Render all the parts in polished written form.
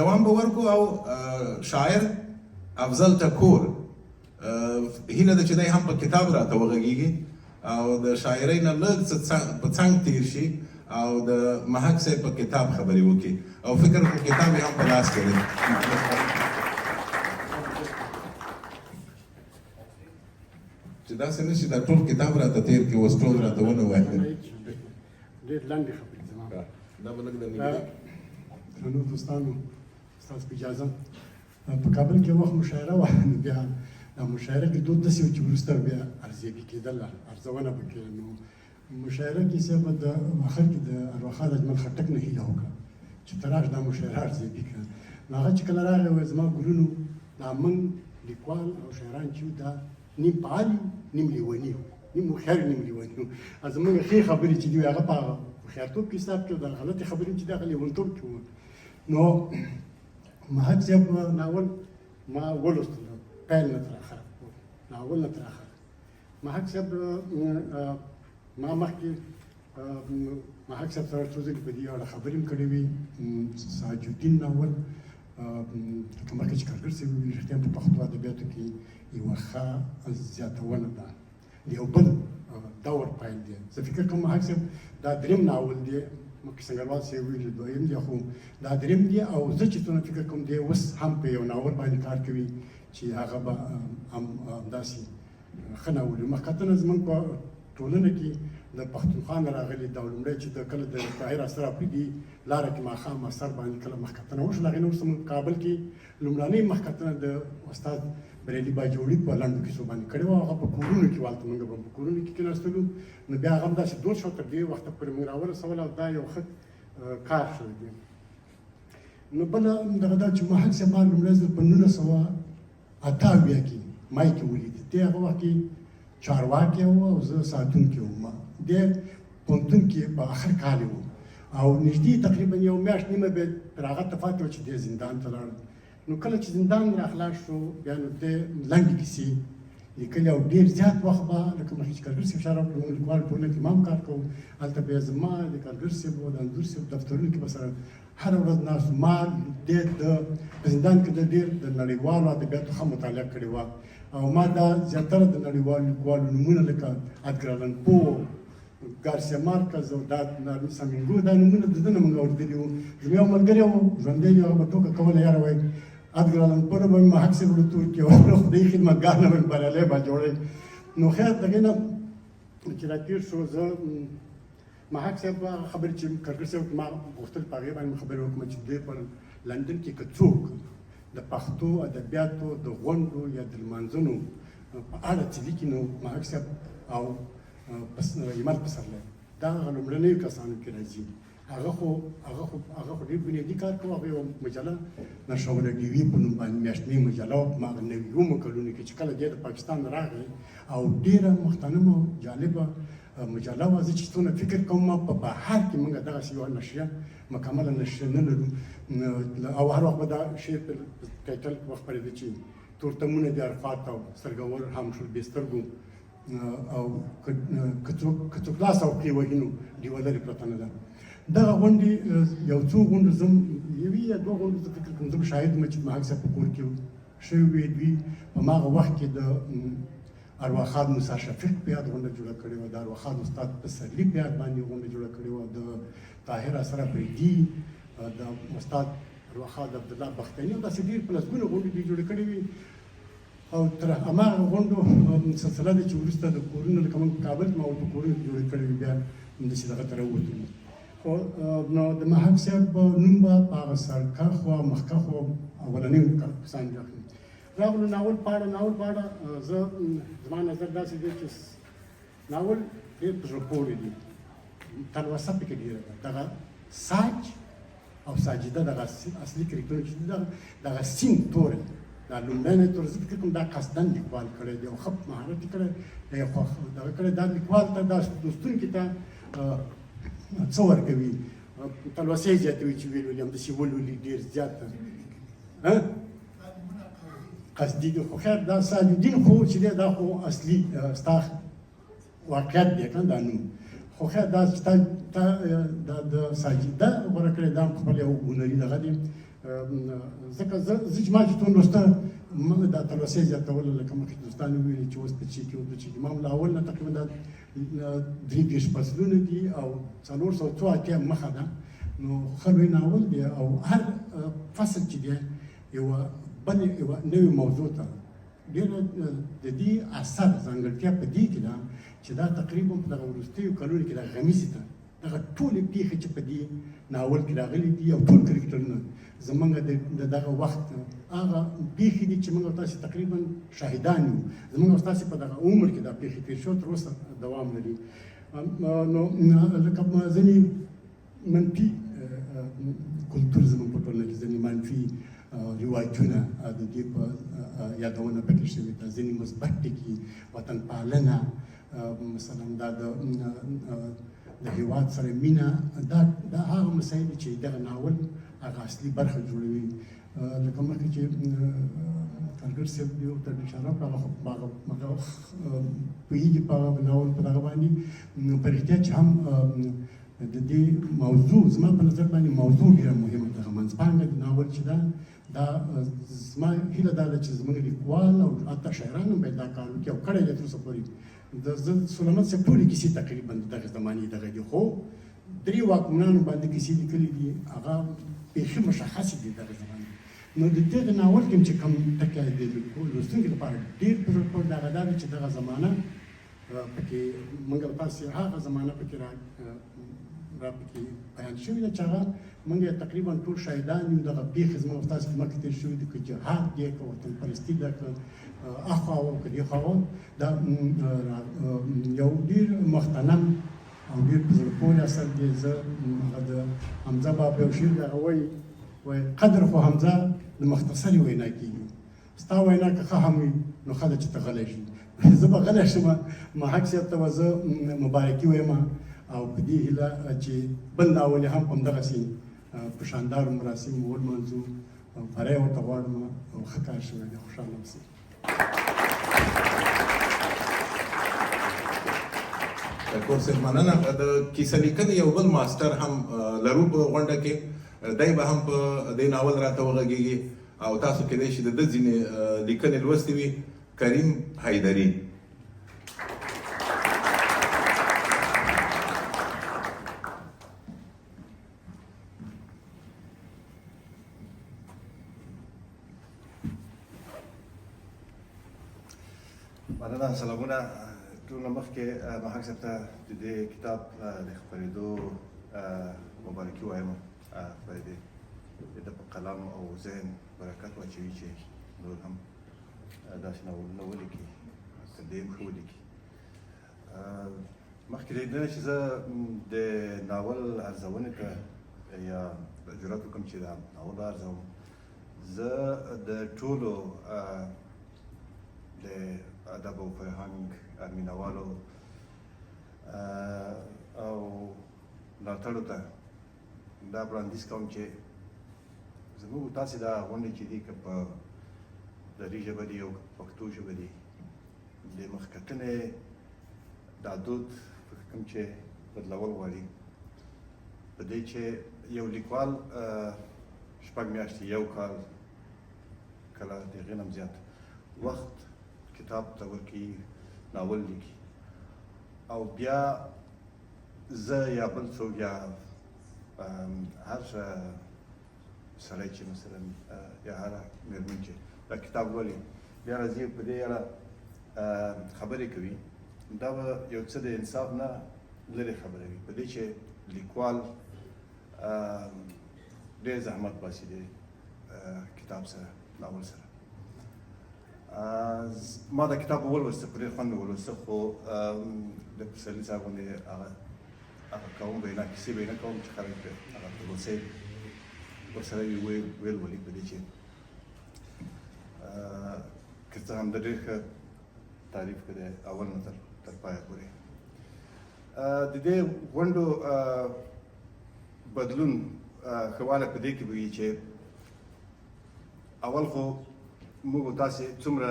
دوام به ورکو او شاعر افضل ټکور هیله ده چې دی هم په کتاب راته وغږیږي او د شاعرۍ نه لږ څه په څنګ تیر شي او د محک صاحب په کتاب خبرې وکړي او فکر کوم کتاب یې هم په لاس کې دی. چې داسې نه شي دا ټول کتاب راته تیر کړي، اوس ټول راته ونه وایي. ډېر لنډې خبرې زما. دا به لږ د نږدې. درنو دوستانو، ستاسو په اجازه، په کابل کې وخت مشاعره وه، نو بیا دا مشاعره کې دود داسې و چې وروسته بیا ارزیابي کېدله، ارزونه به کېده. نو مشاعره کې صاحب د اخر کې د ارواښاد اجمل خټک نه هیله وکړه چې ته راشه دا مشاعره ارزیابي کړه. نو هغه چې کله راغی، وایي زما ګلونو، دا موږ لیکوال او شاعران چې یو، دا نیم فعال یو، نیم لیوني یو، نیم هوښیار، نیم لیوني یو. زموږ ښې خبرې چې دي، هغه په هغه هوښیارتوب کې حساب کړو، دا غلطې خبرې چې دي هغه لیونتوب کې وو. نو محک صاحب ناول ما ولوستل پیل نه تر اخره، ناول نه تر اخره. محک صاحب ما مخکې محک صاحب سره څو ځلې په دې اړه خبرې هم کړې وې. ساج الدین ناول، لکه مخکې چې کارګر صاحب وویل، رښتیا په پښتو ادبیاتو کې یوه ښه زیاتونه ده، د یو بل دور پیل دی. زه فکر کوم محک صاحب دا دریم ناول دی، مخکې سنګروال صاحب ویل دویم دی، خو دا دریم دی. او زه چې څونه فکر کوم، دی اوس هم په یو ناول باندې کار کوي چې هغه به هم همداسې ښه ناول وي. مخکتنه زموږ په ټولنه کې د پښتونخوا نه راغلي دا لومړی چې د کله د طاهر اثر افریدي لاره کې ماښام اثر باندې کله مخکتنه وشوه، هغې نه وروسته موږ کابل کې لومړنۍ مخکتنه د استاد بریالي باجوړي په لنډو کیسو باندې کړې وه. هغه په کورونو کې، والته موږ به په کورونو کې کېناستلو، نو بیا هغه هم داسې دود شو، تر دې وخته پورې موږ راورسوله او دا یو ښه کار شوی دی. نو بله دغه دا چې محک صاحب ما لومړی ځل په 1978 کې مای کې ولید. دی هغه وخت کې چارواکی و او زه ساتونکی وم. دی پوهنتون کې په اخر کال و او نږدې تقریبا یو میاشت نیمه به تر هغه ته پاتې وه چې دی زندان ته لاړ. نو کله چې زندان را خلاص شو، بیا نو دی لنډې کیسې لیکلې او ډېر زیات وخت به، لکه مخکې چې کارګر صاحب اشاره وکړه، موږ لیکوال ټولنه کې ما هم کار کوو، هلته به زما د کارګر صاحب او د انځور صاحب دفترونو کې به سره هره ورځ ناست. ما د په زندان کې د ډېر د نړیوالو ادبیاتو ښه مطالعه کړې وه او ما دا زیاتره د نړیوالو لیکوالو نومونه لکه ادګر الن پو، ګارسیا مارکز او دا نارمي سامینګو، دا نومونه د ده نه موږ اورېدلي وو. زما یو ملګری و، ژوندی دی، هغه به ټوکه کوله، یاره وایي ادګر الن پو نه به مې محک صاحب له تور کې او خدای خدمتګار نه به مې بریالی باجوړی. نو خیر، دغې نه چې را تېر شو، زه محک صاحب هغه خبرې چې کارګر صاحب ما غوښتل په هغې باندې خبرې وکړم چې دوی په لندن کې که څوک د پښتو ادبیاتو د غونډو یا د لمانځنو په اړه څه لیکي، نو محک صاحب او ایمل پسرلی دا هغه لومړنیو کسانو کې راځي. هغه خو ډېر بنیادي کار کوه. هغه یوه مجله نشروله، ډیوې په نوم باندې میاشتنۍ مجله وه، په هغه 90مو کلونو کې چې کله دی د پاکستان راغی، او ډېره مغتنمه او جالبه مجله وه. زه چې څونه فکر کوم، په بهر کې موږ دغسې یوه نشریه، مکمله نشریه نه لرو. او هر وخت به دا شعر په ټایټل کې به خپرېده چې تورتمونه دې عرفات او سترګور هم شول بې سترګو، او که څوک لاس او پښې وهي نو ډیوه لرې پرته نه ده. دغه غونډې، یو څو غونډو زم، یوې یا دوه غونډو زه فکر کوم زم شاهد وم چې محک صاحب په کور کې شوې وې. دوی په ماغه وخت کې د ارواښاد موسی شفیق په یاد غونډه جوړه کړې وه، د ارواښاد استاد پسرلي په یاد باندې غونډه جوړه کړې وه، د طاهر اثر افریدي، د استاد ارواښاد عبدالله بختاني او داسې ډېر په لسګونو غونډې دوی جوړې کړې وې. او تر هماغه غونډو سلسله ده چې وروسته د کورونو، لکه موږ په کابل کې ما په کورونو کې جوړې کړې وې، بیا همداسې دغه ته راووتلو. خو نو د محک صاحب نوم به په هغه سرکښو او مخکښو اولنیو کسانو راغلي. راغلو ناول په اړه، زه زما نظر داسې دی چې ناول ډېر په زړه پورې دی، تلوسه پکې ډېره ده. دغه ساج او ساجده، دغه اصلي کرکټرونه چې دغه دغه سین توری، دا لومړنی توری، زه فکر کوم دا قصداً لیکوال کړی دی او ښه مهارت یې کړی دی، خو دغه کړی دا لیکوال ته، دا لوستونکي ته څه ورکوي؟ تلوسه یې زیاتوي چې ویې لولي، همداسې ولولي ډېر زیات قصدي دی. خو خیر، دا ساج الدین خو چې دی، دا خو اصلي ستا واقعیت دی که دا نوم. خو خیر، دا چې تا دا د ساجده غوره کړی، دا هم خپل یو هنري دغه دی. ځکه زه چې ما چې څومره لوسته دا تلوسې زیاتوله، لکه مخکې دوستانو ویلي چې اوس په چې کې په چې کې، ما هم له اول نه تقریبا دا 33 فصلونه دي او 480 مخه ده، نو ښه لوی ناول دی. او هر فصل چې دی یوه بلې یوه نوې موضوع ته ډېره د دې اثر ځانګړتیا په دې کې ده چې دا تقریبا په دغه وروستیو کلونو کې د غمیزې ته دغه ټولې پېښې چې په دې ناول کې راغلي دي او ټول کرکټرونه زمونږ د دغه وخت هغه پېښې دي چې موږ تاسې تقریبا شاهدان یو، زمونږ تاسې په دغه عمر کې دا پېښې تېر شو، تر اوسه دوام لري. نو لکه ځینې منفي کلتور زموږ په ټولنه کې، ځینې منفي رواجونه د دې په یادونه پکې شوې ده، ځینې مثبت ټکي، وطنپالنه مثلا، دا د هیواد سره مینه، دا دا هغه مسایل چې دغه ناول هغه اصلي برخه جوړوي. لکه مخکې چې کارګر صاحب یو ته اشاره وکړه، هغه هغه پوهېږي په هغه ناول په دغه باندې. نو په رښتیا چې هم د دې موضوع زما په نظر باندې موضوع ډېره مهمه ده. منځپانګه د ناول چې ده، دا زما هیله دا ده چې زموږ لیکوال او حتی شاعران هم باید دا کار وکړي او کړی دی تر اوسه پورې. د سلامت صاحب ټولې کیسې تقریبا د دغې زمانې دغه دي، خو درې واکمنانو باندې کیسې لیکلې دي، هغه بیخي مشخصې دي دغه زمانې. نو د دغه ناول کې چې کوم ټکی د لوستونکي لپاره ډېر په زړه پورې هغه دا دی چې دغه زمانه پکې موږ تاسې هغه زمانه پکې را را پکې بیان شوې ده چې هغه موږ یې تقریبا ټول شاهدان یو. دغه پېښې زموږ تاسې په مخکې تېر شوي دي، که جهاد دی، که وطن پرستي ده، که اخوا او که دې خوا. دا یو ډېر مغتنم او ډېر په زړه پورې اثر دی. زه هغه د حمزه بابا یو شعر دی، هغه وایي، وایي قدر خو حمزه د مختصرې وینا کېږي، ستا وینا که ښه هم وي نو ښه ده چې ته غلی شي. زه به غلی شم. محک صاحب ته به زه مبارکي وایم او په دې هیله چې بل ناول هم په همدغسې په شاندارو مراسمو ولمانځو. بری ورته غواړم او ښه کار شوی دی. خوشحاله اوسئ. ټکور صاحب مننه. د کیسه لیکنې یو بل ماستر هم لرو په غونډه کې، دی به هم په دې ناول راته وغږېږي او تاسو کېدای شي د ده ځینې لیکنې لوستې وي، کریم حیدري. مننه، سلامونه. ټول مخکې محک صاحب ته د دې کتاب د خپرېدو مبارکي وایم. خدای دې د ده په قلم او ذهن برکت واچوي چې نور هم داسې ناولونه ولیکي، تر دې هم ښه ولیکي. مخکې له دې نه چې زه د ناول ارزونې ته یا جرأت وکړم چې دا ناول ارزوم، زه د ټولو د ادب او فرهنګ مینوالو او ملاتړو ته دا وړاندیز کوم چې زموږ تاسې دا غونډې چې دي، که په دري ژبه دي او پښتو ژبه دي، د مخکتنې دا دود فکر کوم چې بدلول غواړي. په دې چې یو لیکوال 6 میاشتې، یو کال، کله د هغې نه هم زیات وخت کتاب ته ورکوي، ناول لیکي، او بیا زه یا بل څوک یا هر سړی چې مثلا یا هره مېرمن چې دا کتاب لولي بیا راځي په دې اړه خبرې کوي، دا به یو څه د انصاف نه لرې خبره وي. په دې چې لیکوال ډېر زحمت باسي د کتاب سره، ناول سره. ما دا کتاب ولوسته، په ډېر خوند مې ولوسته، خو د پسرلي صاحب غوندې هغه هغه کوم به نه، کیسې به نه کوم چې خلک هغه تلوسې ورسره وي ویل ولي. په دې چې که څه هم د ډېر ښه تعریف کړی اول نه تر پایه پورې. د دې غونډو بدلون ښه والی په دې کې به وي چې اول خو موږ تاسې څومره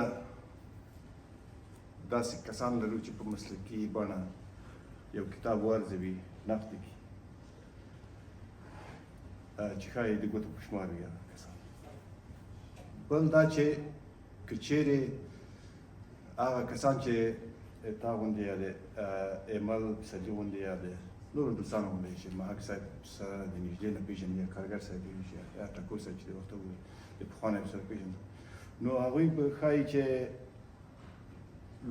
داسې کسان لرو چې په مسلکي بڼه یو کتاب وارزوي، نقد کړي. چې ښایي د ګوتو په شمار وي هغه کسان. بل دا چې که چیرې هغه کسان چې تا غوندې یا د ایمل پسرلي غوندې یا د نورو دوستانو غوندې چې محک صاحب سره د نږدې نه پېژني، یا کارګر صاحب یا ټکور صاحب چې د وخته د پخوانیو سره پېژني، نو هغوی به ښایي چې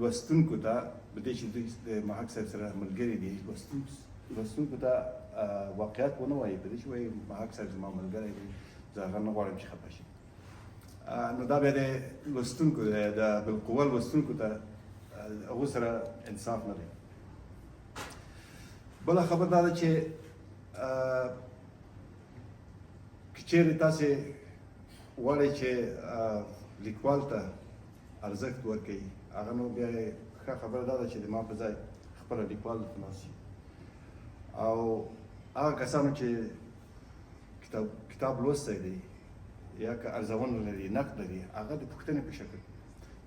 لوستونکو ته په دې چې دوی د محک صاحب سره ملګري دي، لوستونکو ته واقعیت ونه وایي، په دې چې وایي محک صاحب زما ملګری دی، زه هغه نه غواړم چې خفه شي. نو دا بیا د لوستونکو د بالقوه لوستونکو ته هغو سره انصاف نه دی. بله خبر دا ده چې که چیرې تاسې غواړئ چې لیکوال ته ارزښت ورکړئ، هغه نو بیا ښه خبره دا ده چې د ما په ځای خپله لیکوال درته ناست شي، او هغه کسانو چې کتاب لوستی دی یا که ارزونه لري، نقد لري، هغه د پوښتنې په شکل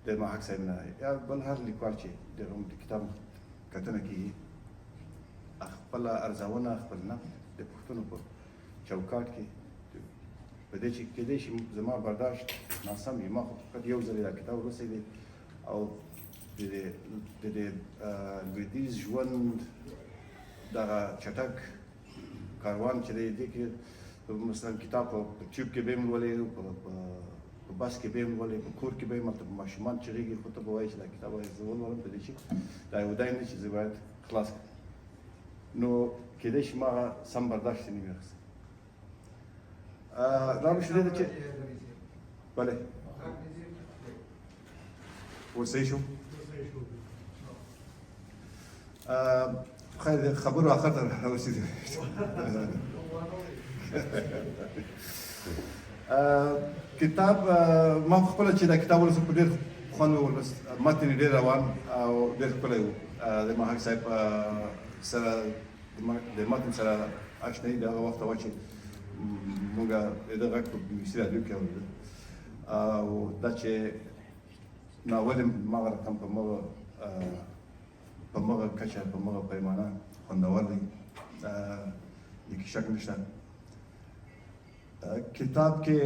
د محک صاحب نه یا بل هر لیکوال چې د کتاب کتنه کېږي، خپله ارزونه، خپل نقد د پوښتنو په چوکاټ کې، په دې چې کېدای شي زما برداشت ناسم وي، ما خو فقط یو ځل دا کتاب لوستی دی او د دې لویدیځ ژوند دغه چټک کاروان چې دی، دې کې مثلا کتاب په ټیوب کې به یې لولې، په بس کې به یې لولې، په کور کې به یې هلته ماشومان چغېږي، خو ته به وایې چې دا کتاب باید زه ولولم، په دې چې دا یو دی نه چې زه باید خلاص کړم. نو کېدای شي ما هغه سم برداشت نه وي اخیستی. دا به شو دې چې بله اوس صحیح شو. خیر د خبرو اخر ته راورسېدو. کتاب ما خپله چې دا کتاب ولوست په ډېر خوند مې ولوست، متن یې ډېر روان او ډېر ښکلی و. د محک صاحب سره د متن سره اشنایي د هغه وخته وه چې موږ د ده غږ په بي بي سي راډیو کې اورېده، او دا چې ناول یې مغه رقم په مغه کچه، په مغه پیمانه خوندور دی، دې کې شک نشته. کتاب کې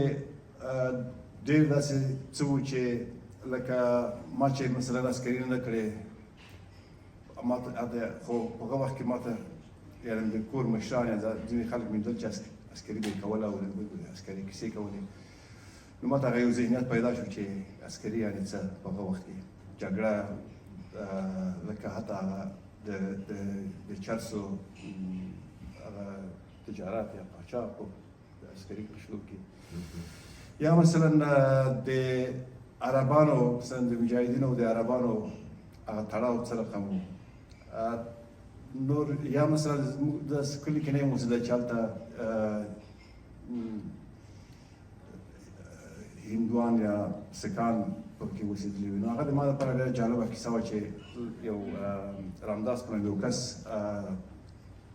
ډېر داسې څه وو چې لکه ما چې مثلا عسکري نه کړې، ما ته خو په هغه وخت کې ما ته یعنې د کور مشران یا ځینې خلک مې لیدل چې عسکري به یې کوله او عسکري کیسې کولې، نو ما ته هغه یو ذهنیت پیدا شو چې عسکري یعنې څه. په هغه وخت کې جګړه لکه حتی هغه د چرسو هغه تجارت یا قاچاق په عسکري قشلو کې، یا مثلا د عربانو، مثلا د مجاهدینو د عربانو هغه تړاو څه رقم و نور، یا مثلا زموږ د کلي کې نه یم اوسېدلی چې هلته هندوان یا سکان پکې اوسېدلي وي. نو هغه د ما لپاره ډېره جالبه کیسه وه چې یو رامداس په نوم یو کس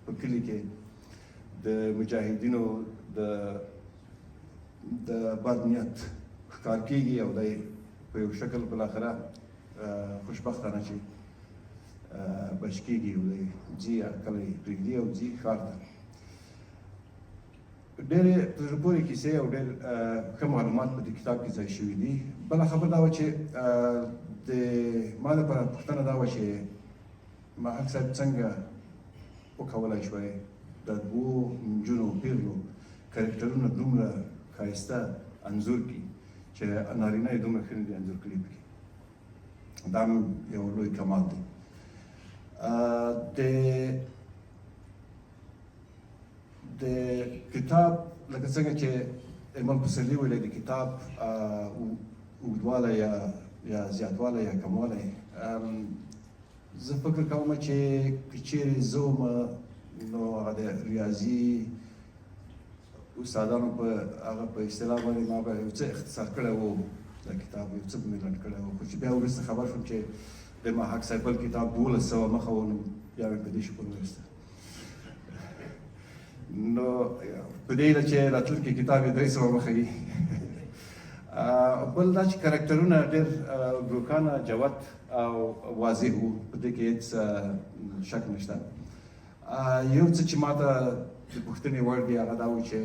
په کلي کې د مجاهدینو د بد نیت ښکار کېږي او دی په یو شکل بالاخره خوشبختانه چې بچ کېږي او دی ځي کلی پرېږدي او ځي ښار ته. ډېرې په زړه پورې کیسې او ډېر ښه معلومات په دې کتاب کې ځای شوي دي. بله خبره دا وه چې د ما لپاره پوښتنه دا وه چې محک صاحب څنګه وکولای شوی د دوو نجونو پیغلو کرکټرونه دومره ښایسته انځور کړي چې نارینه یې دومره ښه نه دي انځور کړي پکې. دا هم یو لوی کمال دی. د کتاب لکه څنګه چې ایمل پسرلي ویلي، د کتاب اوږدوالی یا زیاتوالی یا کموالی، زه فکر کوم چې که چیرې زه وم نو هغه د ریاضي استادانو په هغه په اصطلاح باندې ما به یو څه اختصار کړی و، دا کتاب یو څه به مې لنډ کړی و. خو چې بیا وروسته خبر شوم چې د محک صاحب بل کتاب 1200 مخه و، نو بیا مې په دې شکر وویسته. نو په دې هیله چې راتلونکی کتاب یې 300 مخه وي. بل دا چې کرکټرونه ډېر روښانه، جوت او واضح وو، په دې کې هېڅ شک نشته. یو څه چې ما ته د پوښتنې وړ دی هغه دا و چې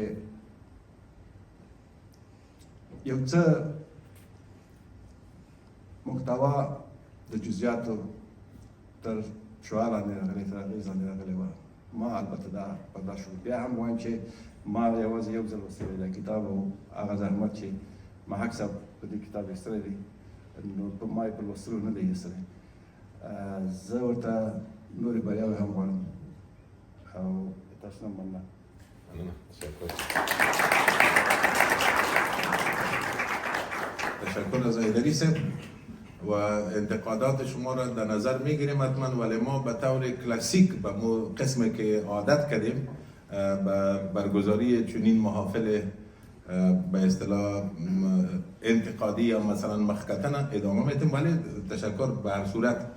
یو څه محتوا د جزئیاتو تر شعاع لاندې راغلې، تر اغېز لاندې راغلې وه. ما البته دا برداشت وکړ. بیا هم وایم چې ما یوازې یو ځل لوستلی دا کتاب، او هغه زحمت چې محک صاحب په دې کتاب ایستلی دی، نو په ما یې په لوستلو نه دی ایستلی. زه ورته نورې بریاوې هم غواړم او تاسو نه مننه. مننه، تشکر. تشکر از حیدری صاحب و انتقادات شما را در نظر میگیریم حتما، ولی ما به طور کلاسیک به قسم که عادت کردیم به برگزاری چنین محافل به اصطلاح انتقادی یا مثلا مخکتنه ادامه میتیم، ولی تشکر به هر صورت.